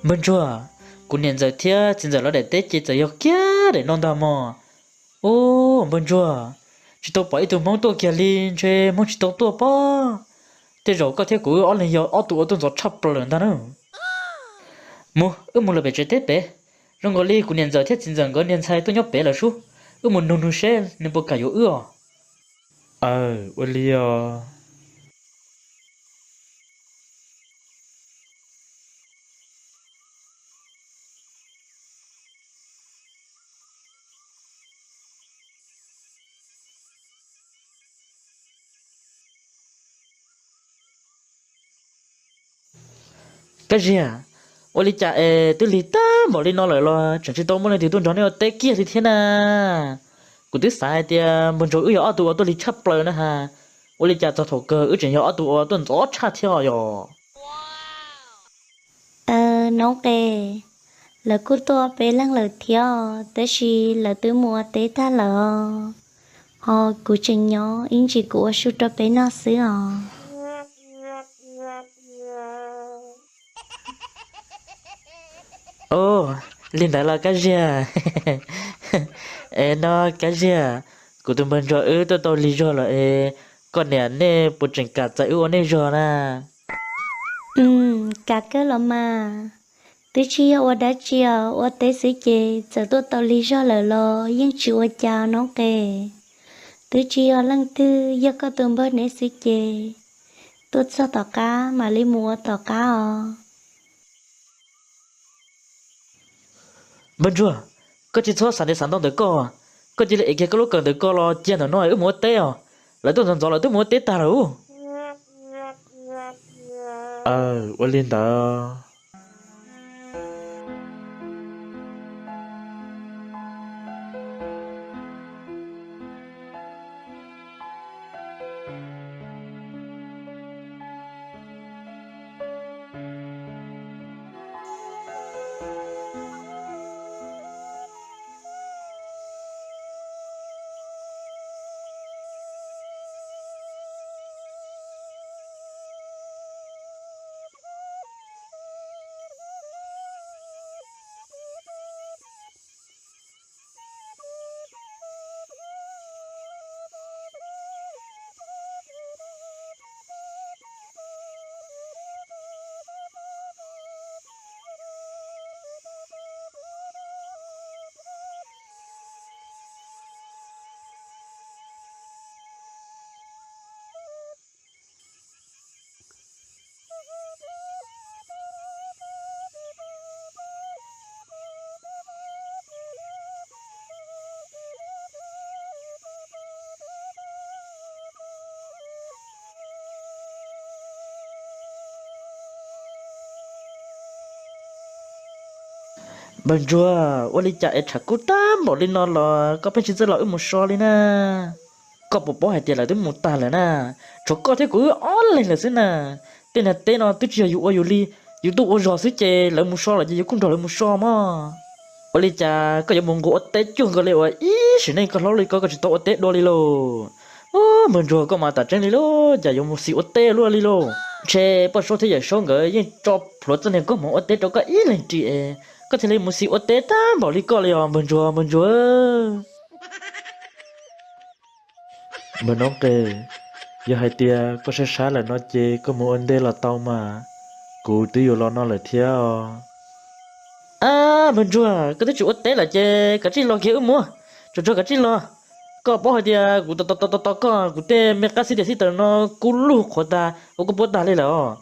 Npawg Ntsuag, kuv niam ntxawm thiab txiv ntxawm lawv daim teb ces txawm yog kiag daim no ntag mog. Ub, npawg Ntsuag, tsis tau pom ib tug Hmoob tuaj kiag li, ntshe Hmoob tsis tau tuaj pob. Tej zaum koj thiab kuv wb ob leeg yog ob tug ua tuaj ntxov tshaj plaws ntag na. Mus, wb mus lawm pem tsev teb pem. Zoo nkaus li kuv niam ntxawm thiab txiv ntxawm nkawd niag ntxhais tuaj nyob pem lawm sub. Wb mus nug nug seb nws puas kam yuav wb os. Aw, ua li os. Kab Ziag, ua li cas es twb lig tag npaum li no lawm los tseem tsis tau muaj leej twg tuaj nrog nej ua teb kiag li thiab na? Kuv twb xav hais tias npawg Ntsuag wb yog ob tug uas tuaj lig tshaj plaws na has, ua li cas txog thaum kawg wb tseem yog ob tug uas tuaj ntxov tshaj thiab os yog? Noob Qe, lawv kuj tuaj peb leeg lawm thiab, tab sis lawv twb mus ua teb tag lawm os. Ho kuv tseem nyob ib ntsis kuv ua su rau peb noj xwb os. Ub, li ntawd los Kab Ziag. Es no Kab Ziag, kuv tus npawg Ntsuag wb tuaj tau lig zog lawm es koj niam nej puas tseem kam txais wb ua nej zog na? Kam kawg los mas. Twb tsis yog ua dab tsi os, ua teb xwb ces txawm tuaj tau lig zog lawm los yeej tsis ua cas Noob Qe. Twb tsis yog leej twg, yog koj tus npawg neb xwb ces tuaj txog tom qab mam li mus ua tom qab os. Npawg Ntsuag, koj tsis txhob xav ntev xav ntau ntawm koj, koj cia li ev kiag koj lub kawm ntawm koj los cia ntawm no wb mus ua teb os. Lawv tuaj ntxov ntxov lawv twb mus ua teb tag lawm. Aw, ua li ntawd. Npawg Ntsuag, ua li cas es tshav kub tag npaum li no los koj pheej tsis txawj los wb mus so li na? Koj puas paub hais tias lawv twb mus tag lawm na, tshuav koj thiab kuv wb ob leeg lawm xwb na. Tej niag teb no twb tsis yog yus ua yus li, yus tuaj ua zog xwb ces lawv mus so lawm ces yus kuj nrog lawv mus so mog. Ua li cas koj yuav mus nqus ua teb cuag nkaus li uas ib sim neej koj hlob li ko koj tsis tau ua teb dua li lauj? Ub, npawg Ntsuag koj mas tam tseeb li lauj, cas yuav mus xis ua teb luaj li lauj? Ntshe Poj Saub thiab Yawm Saub nkawd yeej tso plhuav txoj niag koob hmoov ua teb rau koj ib leeg ris es koj thiaj li mus xis ua teb tag npaum li koj li os npawg Ntsuag, npawg Ntsuag. Npawg Noob Qe, yog hais tias koj sab sab lawm no ces koj mus ua ntej los tau mas, kuv twb yuav los no lawm thiab os. Ab, npawg Ntsuag, koj twb tsis ua teb lawm ces kav tsij los kiag wb mus, tsuas tsuag kav tsij los. Koj paub hais tias kuv tos tos tos tos koj, kuv tej me qab xib tias xib taws no kub lug qhuav tag ua koj puab tag li lawm os.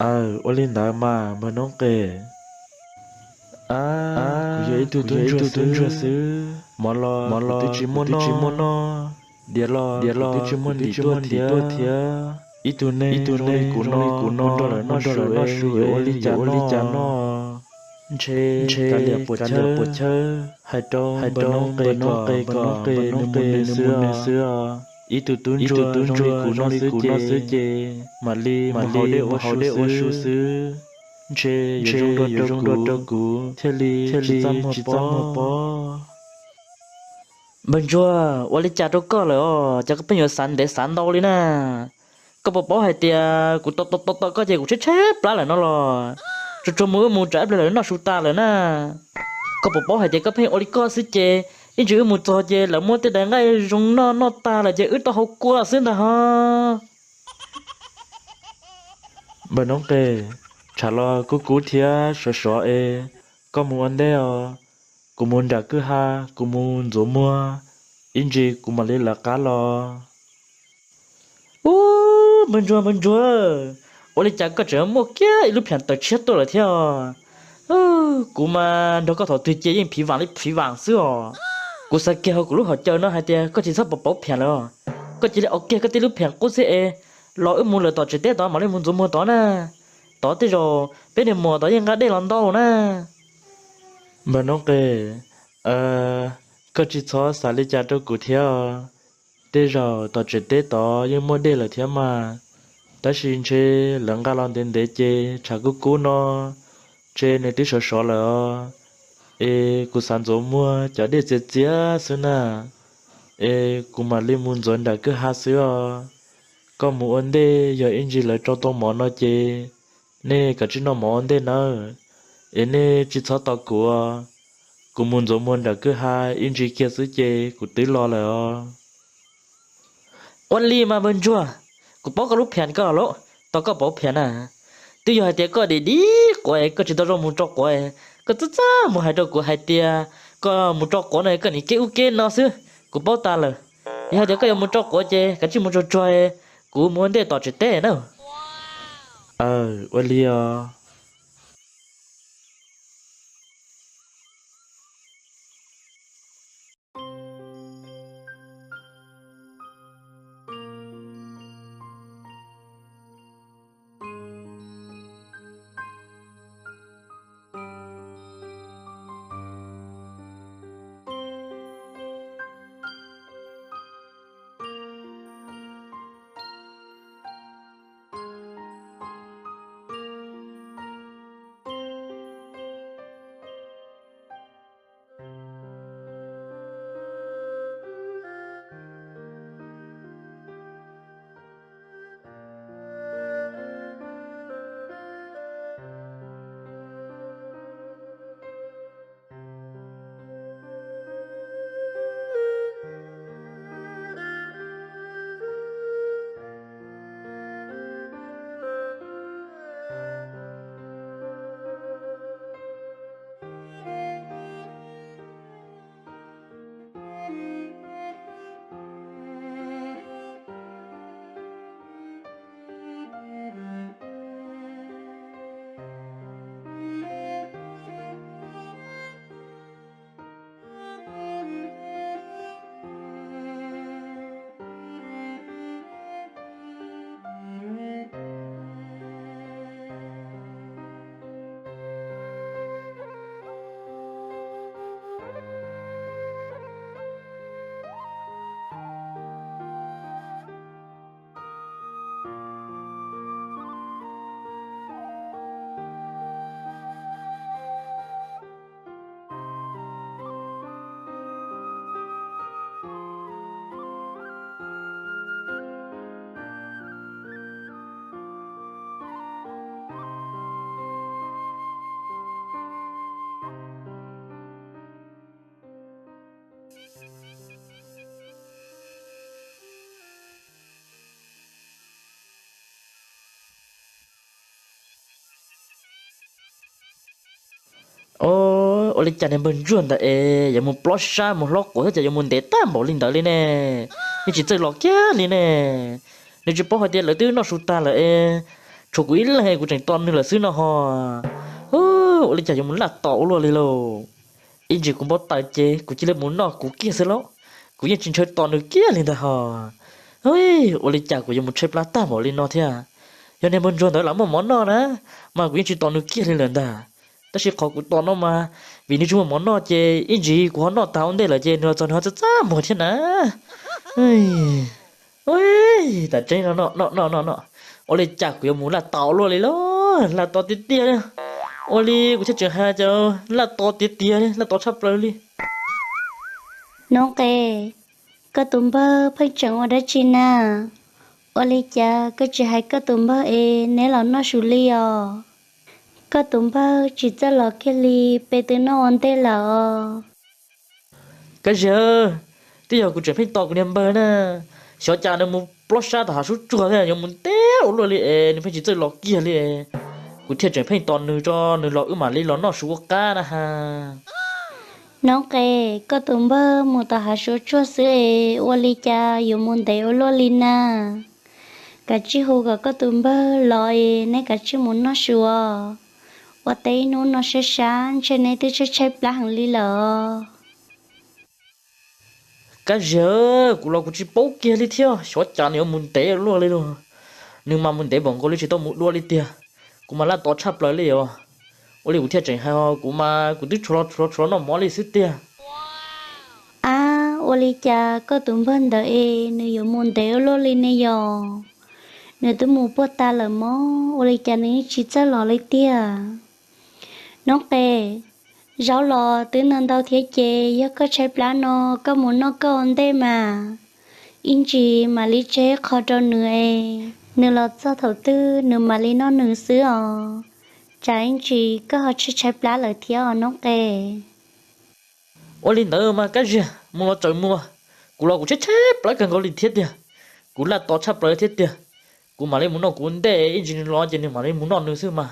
Aw, ua li ntawd mas npawg Noob Qe. Kuv yog ib tug tub ntsuag xwb, mov los kuv twb tsis muaj noj, diav los kuv twb tsis muaj ntim tuaj thiab. Ib tug neeg zoo li kuv no nrog lawv noj su es yuav ua li cas noj? Ntshe kav liam puas chawb, hais rau npawg Noob Qe kom npawg Noob Qe nws mus nws xwb os. Ib tug tub ntsuag zoo li kuv no xwb ces mam li mus haus dej ua su xwb. Ntshe yuav zoo dua rau kuv thiaj li tsis txaj muag pob. Npawg Ntsuag, ua li cas rau koj lawm os, cas koj pheej yuav xav ntev xav ntau li na? Koj puas paub hais tias kuv tos tos tos koj ces kuv tshaib tshaib plab lawm no los? Tsuag tsuag mus wb mus tsam ib pliag lawv noj su tas lawm na. Koj puas paub hais tias koj pheej ua li koj xwb ces ib ntsis wb mus txog ces lawv muab tej daim nqaij zoo noj noj tas lawm ces wb tau hau kua xwb ntag ho. Npawg Noob Qes, tshav los kub kub thiab sov sov es koj mus ua ntej os. Kuv mus nram kwj ha, kuv mus ntxuav muag, ib ntsis kuv mam li lawv qab los. Ub, npawg Ntsuag, npawg Ntsuag, ua li cas koj tseem muaj kiag ib lub phiam tawm tshiab tuaj lawm thiab os? Kuv mas nrog koj thaum twg ces yeej phiv vam li phiv vam xwb os. Kuv xav kiag hauv kuv lub hom caw no hais tias koj tsis txhob pom pauv phiam lawm os. Koj cia li ua kiag koj tej lub phiam qub xwb es los wb mus lawm tom tsev teb tod mam li mus ntxuav muag tod na. Tod tej zaum peb niag muam tod yeej nqa dej los ntau na. Npawg Noob Qes, koj tsis txhob xav li cas rau kuv thiab os. Tej zaum tom tsev teb tod yeej muaj dej lawm thiab mas, tab sis ntshe lawv nqa los ntev ntev ces tshav kub kub no ntshe nws twb sov sov lawm os. Es kuv xav ntxuav muag cov dej txias txias xwb na, es kuv mam li mus ntxuav nram kwj ha xwb os. Koj mus ua ntej, yog ib ntsis lawv tso tau mov no ces nej kav tsij noj mov ua ntej nawb, es nej tsis txhob tos kuv os. Kuv mus ntxuav muag nram kwj ha ib ntsis kiag xwb ces kuv twb los lawm os. Ua li mas npawg Ntsuag, kuv paub koj lub phiam ko lawm, tau koj pauv phiam na. Twb yog hais tias koj dim dim quav, koj tsis tau zoo mus tso quav, koj txaj txaj muag hais rau kuv hais tias koj mus tso quav no koj nim keb ub keb no xwb, kuv paub tas lawm. Yog hais tias koj yuav mus tso quav ces kav tsij mus tsuag tsuag, kuv mus ua ntej tom tsev teb na. Aw, ua li os. Ua li cas niag npawg ntsuag ntawd es yuav mus plob sab mus hlob quav thiab ces yuav mus ntev tag npaum li ntawd li ne? Yeej tsis txawj los kiag li ne. Nws tsis paub hais tias lawv twb noj su tag lawm es tshuav kuv ib leeg kuv tseem tos nws lawm xwb no ho. Ua li cas yuav mus laj tos ua luaj li lauj? Ib ntsis kuv npau taws ces kuv cia li mus noj kuv kiag xwb lauj. Kuv yeej tsis ntshaw tos nws kiag li ntag ho. Ua li cas kuv yuav mus tshaib plab tag npaum li no thiab? Yog niag npawg ntsuag ntawd lam muaj mov noj na, mas kuv yeej tsis tos nws kiag li lawm ntag. Tab sis qhov kuv tos no mas vim nws tsis muaj mov noj ces ib ntsis kuv ho noj tas ua ntej lawm ces nws los txog nws ho txaj txaj muag thiab na. Tam tseeb no, ua li cas kuv yuav mus laj tos luaj li lauj, laj tos tiag tiag li. Ua li kuv thiaj tseem hais tias laj tos tiag tiag li, laj tos tshaj plaws li. Noob Qes, koj tus npawg pheej tseem ua dab tsi na? Ua li cas koj tsis hais koj tus npawg es neb los noj su li os? Koj tus npawg tsis txawj los kiag li, peb twb noj ua ntej lawm os. Kab Ziag, twb yog kuv tseem pheej tos kuv niag npawg na. Xyov cas nws mus plob sab tom hav suab tsuag thiab yuav mus ntev ua luaj li es nws pheej tsis txawj los kiag li es kuv thiaj tseem pheej tos nws tso nws los wb mam li los noj su ua qab na has. Noob Qe, koj tus npawg mus tom hav suab tsuag xwb es ua li cas yuav mus ntev ua luaj li na? Kav tsij hu kom koj tus npawg los es neb kav tsij mus noj su os. Ua teb ib hnub no sab sab ntshe neb twb tshaib tshaib plab heev li lawm os. Kab Ziag, kuv los kuv tsis paub kiag li thiab, xyov cas nws yuav mus ntev luaj li los. Nws mas mus ntev npaum nkaus li tsis tau mus dua li tiag. Kuv mas laj tos tshaj plaws li os. Ua li kuv thiaj tseem hais os, kuv mas kuv twb tshuav los tshuav los noj mov li xwb tiag. Ab, ua li cas koj tus npawg ntawd es nws yuav mus ntev ua luaj li ne yom? Nws twb mus puag ta lawm mog, ua li cas nws yeej tsis txawj los li tiag? Noob Qe, zaub los twb ntau ntau thiab ces yog koj tshaib plab no koj mus noj koj ua ntej mas. Ib ntsis mam li tseg qho rau nws es nws los txog thaum twg nws mam li noj nws xwb os. Tsam ib ntsis koj ho tshaib tshaib plab lawm thiab os Noob Qe. Ua li ntawd mas Kab Ziag, mus los txawm mus, kuv los kuv tshaib tshaib plab kawg nkaus li thiab tiag. Kuv laj tos tshaj plaws thiab tiag. Kuv mam li mus noj kuv ua ntej, ib ntsis nws los ces nws mam li mus noj nws xwb mas.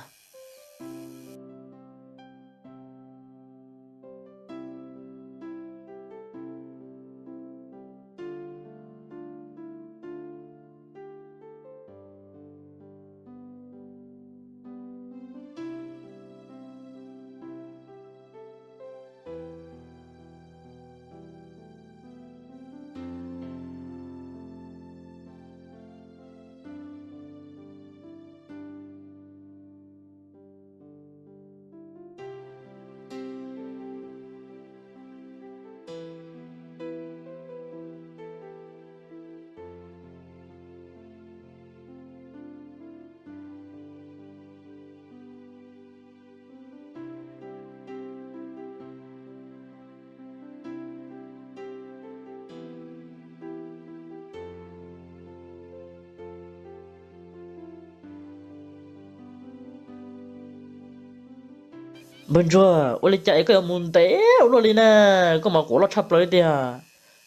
Npawg Ntsuag, ua li cas es koj yuav mus ntev ua luaj li na? Koj mas quav loj tshaj plaws li tiag.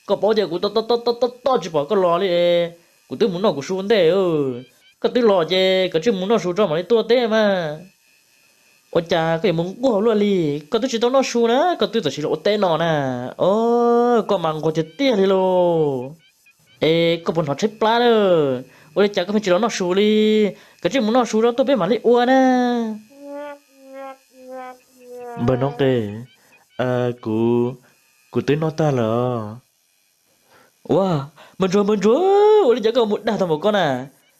Koj paub tias kuv tos tos tos tos tos tsis pom koj los li es kuv twb mus noj kuv su ua ntej. Koj twb los ces kav tsij mus noj su tso mam li tuaj teb mas. Ua cas koj yuav mus nquag luaj li? Koj twb tsis tau noj su na, koj twb txawm sim los ua teb no na. Os, koj mas nquag tiag tiag li lauj. Es koj puas hnov tshaib plab lawm? Ua li cas koj pheej tsis los noj su li? Kav tsij mus noj su tso tuaj peb mam li ua na. Npawg Noob Qe, kuv, kuv twb noj tag lawm os. Ua, npawg Ntsuag, npawg Ntsuag, ua li cas koj mus dag tag npaum koj na?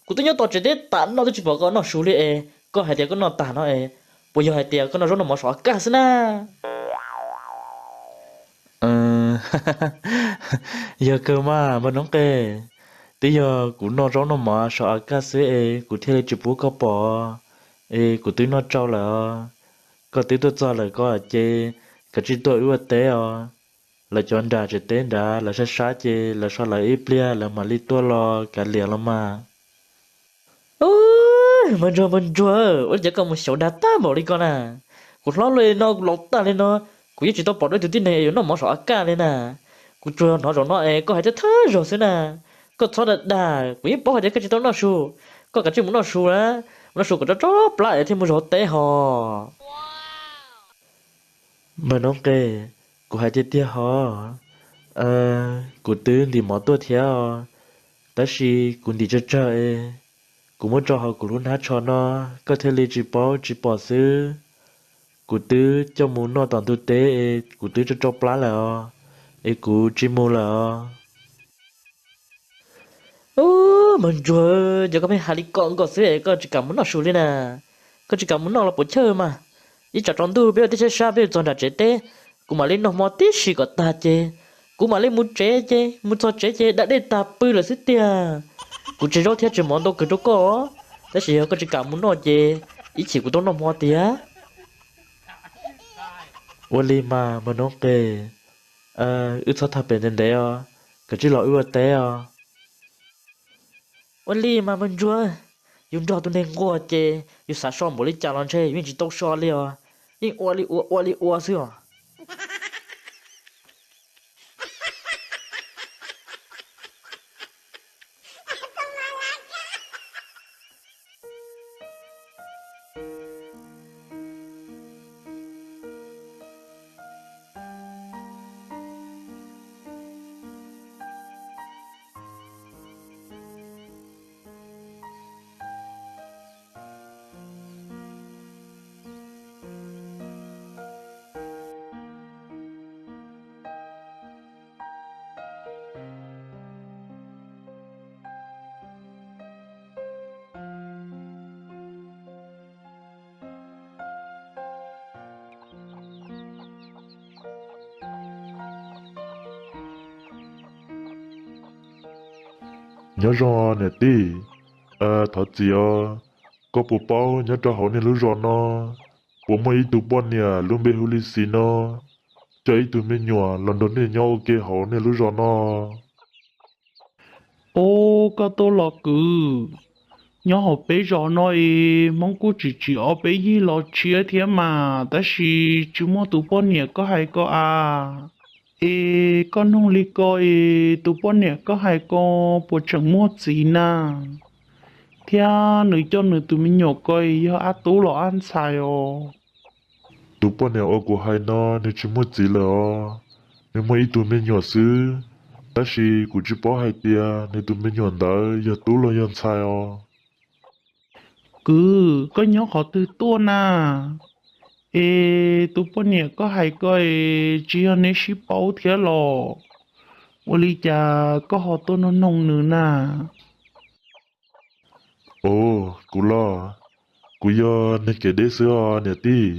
Kuv twb nyob tom tsev teb tas no twb tsis pom koj noj su li es koj hais tias koj noj tag no es puas yog hais tias koj noj zaub noj mov saum av kaj xwb na? Yog kawg mas npawg Noob Qe, twb yog kuv noj zaub noj mov saum av kaj xwb es kuv thiaj li tsis pub koj pom, es kuv twb noj tsau lawm os. Koj twb tuaj txog lawm koj ces kav tsij tuaj wb ua teb os. Lawv cov nram tsev teb nrad lawv sab sab ces lawv so lawv ib pliag lawv mam li tuaj los kav liam los mas. Npawg Ntsuag, npawg Ntsuag, ua li cas koj mus xyaum dag tag npaum li koj na? Kuv hlob luaj li no kuv laus tag li no, kuv yeej tsis tau pom dua ib tug tib neeg yuav noj mov saum av kaj li na. Kuv tsuas hnov zaum no es koj hais thawj thawj zaug xwb na. Koj txhob dag dag, kuv yeej paub hais tias koj tsis tau noj su. Koj kav tsij mus noj su na, mus noj su kom tso tso plab es thiaj mus zaum teb hos. Npawg Noob Qe, kuv hais tiag tiag hos, kuv twb ntim mov tuaj thiab os, tab sis kuv ntim tsawg tsawg es kuv muab tso hauv kuv lub hnab tsho no, koj thiaj li tsis paub tsis pom xwb. Kuv twb coj mus noj tom ntug teb es kuv twb tso tso plab lawm os, es kuv tsis mus lawm os. Ub, npawg Ntsuag, ces koj pheej hais li ko nkaus xwb es koj tsis kam mus noj su li na? Koj tsis kam mus noj los puas chawj mas. Ib tsam tsaus ntuj peb ua teb sab sab peb txog nram tsev teb, kuv mam li noj hmo tib si kom tag ces kuv mam li mus tsev ces mus txog tsev ces da dej tag pw lawm xwb tiag. Kuv tseg zaub thiab tseg mov ntau kawg rau koj, tab sis yog koj tsis kam mus noj ces ib chim kuv tau noj hmo tiag. Ua li mas npawg Noob Qe, wb txhob tham pem ntev ntev os, kav tsij los wb ua teb os. Ua li mas npawg Ntsuag, Yus nrog tus neeg nquag ces yus xav so npaum li cas los ntshe yus yeej tsis tau so li os. Yeej ua li ua ua li ua xwb os. Nyob zoo niam tij, thov txim os, koj puas paub nyob rau hauv nej lub zos no puas muaj ib tug poj niam lub npe hu li Xis no coj ib tug me nyuam los nrog nej nyob ua ke hauv nej lub zos no? Ub, koj tuaj los kwv, nyob hauv peb zos no es Hmoob kuj tsis tsim ob peb yig los tshiab thiab mas, tab sis tsis muaj tus poj niam koj hais ko a. Es koj noog li ko es tus poj niam koj hais ko puas tseem muaj txiv na? Thiab nws coj nws tus me nyuam ko yog ab tub los ab ntxhais os? Tus poj niam uas kuv hais no nws tsis muaj txiv lawm os, nws muaj ib tug me nyuam xwb, tab sis kuv tsis paub hais tias nws tus me nyuam ntawd yog tub los yog ntxhais os. Kwv, koj nyob qhov twg tuaj na? Es tus poj niam koj hais ko es tsis yog neb sib paub thiab los? Ua li cas koj ho tuaj noog noog nws na? Os, kuv los, kuv yog neeg kev deb xwb os niam tij.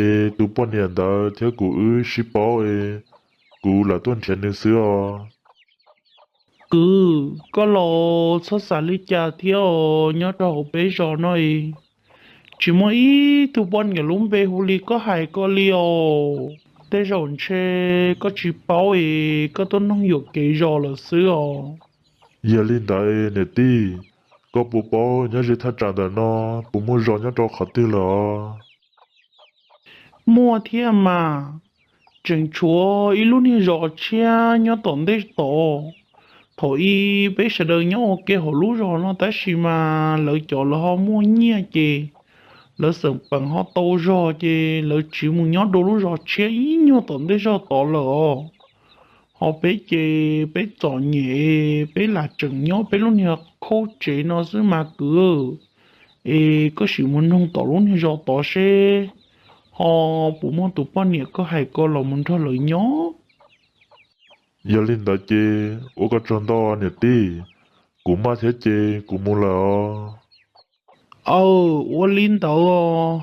Es tus poj niam ntawd thiab kuv wb sib paub es kuv lam tuaj nrhiav nws xwb os. Kwv, koj los txhob xav li cas thiab os, nyob rau hauv peb zos no es tsis muaj ib tug poj niam lub npe hu li koj hais ko li os. Tej zaum ntshe koj tsis paub es koj tuaj noog yuam kev zos lawm xwb os. Yog li ntawd niam tij, koj puas paub nyob ze thaj tsam ntawm no puas muaj zos nyob rau qhov twg lawm os? Muaj thiab mas, tseem tshuav ib lub niag zos tshiab nyob tom ntej tod. Thaum ub peb sawv daws nyob ua ke hauv lub zos no tab sis mas lawv cov lawv ho muaj nyiaj ces lawv xeem peem ho tau zog ces lawv tsiv mus nyob dua lub zos tshiab ib nyuag tom ntej zog tod lawm os. Ho peb ces peb txom nyem, peb lam tseem nyob peb lub niag khaub tsev no xwb mas kwv. Es koj sim mus noog tom lub niag zos tod seb ho puas muaj tus poj niam koj hais ko los mus nrog lawv nyob. Yog li ntawd ces ua koj tsaug ntau niam tij, kuv maj thiab ces kuv mus lawm os. Aw, ua li ntawd os.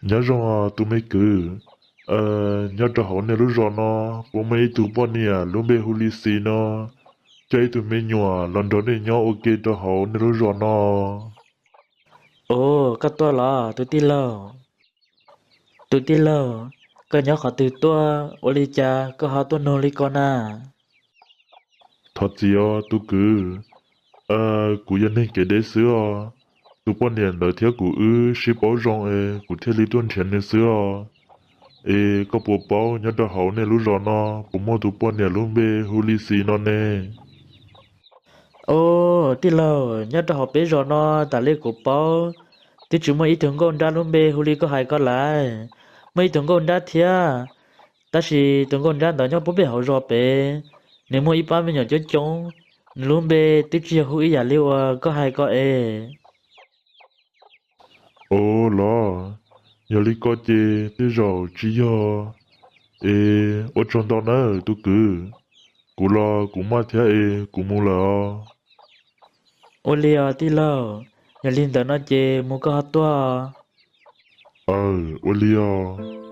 Nyob zoo tus me kwv, nyob rau hauv nej lub zos no puas muaj ib tug poj niam lub npe hu li Xis no coj ib tug me nyuam los nrog nej nyob ua ke rau hauv nej lub zos no? Os, koj tuaj los tus tij laug? Tus tij laug, koj nyob qhov twg tuaj, ua li cas koj ho tuaj noog li ko na? Thov txim os tus kwv, kuv yog neeg kev deb xwb os. Tus poj niam ntawd thiab kuv wb sib paub zoo es kuv thiaj li tuaj nrhiav nws xwb os. Es koj puas paub nyob rau hauv nej lub zos no puas muaj tus poj niam lub npe hu li Xis no ne? Os, tij laug, nyob rau hauv peb zos no tas li kuv paub twb tsis muaj ib tug nkauj nrab lub npe hu li koj hais ko lawm. Muaj ib tug nkauj nrab thiab, tab sis tus nkauj nrab ntawd nyob puag pem hauv zos pem, nws muaj ib pab me nyuam coob coob, nws lub npe twb tsis yog hu ib yam li uas koj hais ko es. Ov los, yog li ko ces tej zaum tsis yog es ua tsaug ntau nawb tus kwv. Kuv los kuv maj thiab es kuv mus lawm os. Ua li os tij laug, yog li ntawd no ces mus koj ho tuaj. Aw, ua li os.